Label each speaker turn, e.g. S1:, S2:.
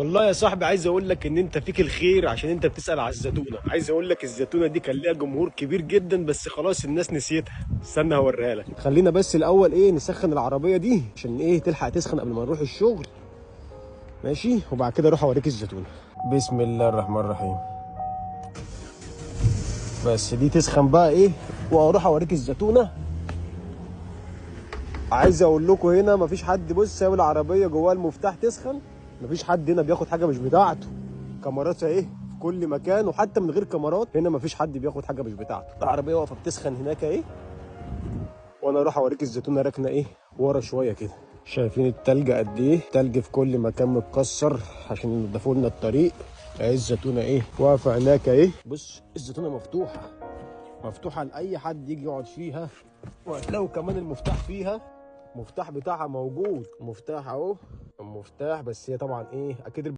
S1: والله يا صاحبي عايز اقول لك ان انت فيك الخير عشان انت بتسأل على الزتونة. عايز اقول لك الزتونة دي كان ليها جمهور كبير جدا، بس خلاص الناس نسيتها. استنى هوريها لك. خلينا بس الاول ايه نسخن العربية دي عشان ايه تلحق تسخن قبل ما نروح الشغل. ماشي، وبعد كده اروح اوريك الزتونة. بسم الله الرحمن الرحيم. بس دي تسخن بقى ايه واروح اوريك الزتونة. عايز اقول لكم هنا مفيش حد، بص سايب العربية جواها المفتاح تسخن، مفيش حد هنا بياخد حاجة مش بتاعته. كاميرات اهي في كل مكان، وحتى من غير كاميرات هنا مفيش حد بياخد حاجة مش بتاعته. العربية واقفة بتسخن هناك اهي، وانا اروح اوريك الزيتونه راكنه ايه ورا شوية كده. شايفين التلج قد ايه؟ تلج في كل مكان متكسر عشان ينضفوا لنا الطريق. اهي الزيتونه ايه واقفة هناك اهي. بص الزيتونه مفتوحة، مفتوحة لاي حد يجي يقعد فيها، وهتلاقوا كمان المفتاح فيها، المفتاح بتاعها موجود، مفتاح اهو المفتاح. بس هي طبعا ايه اكيد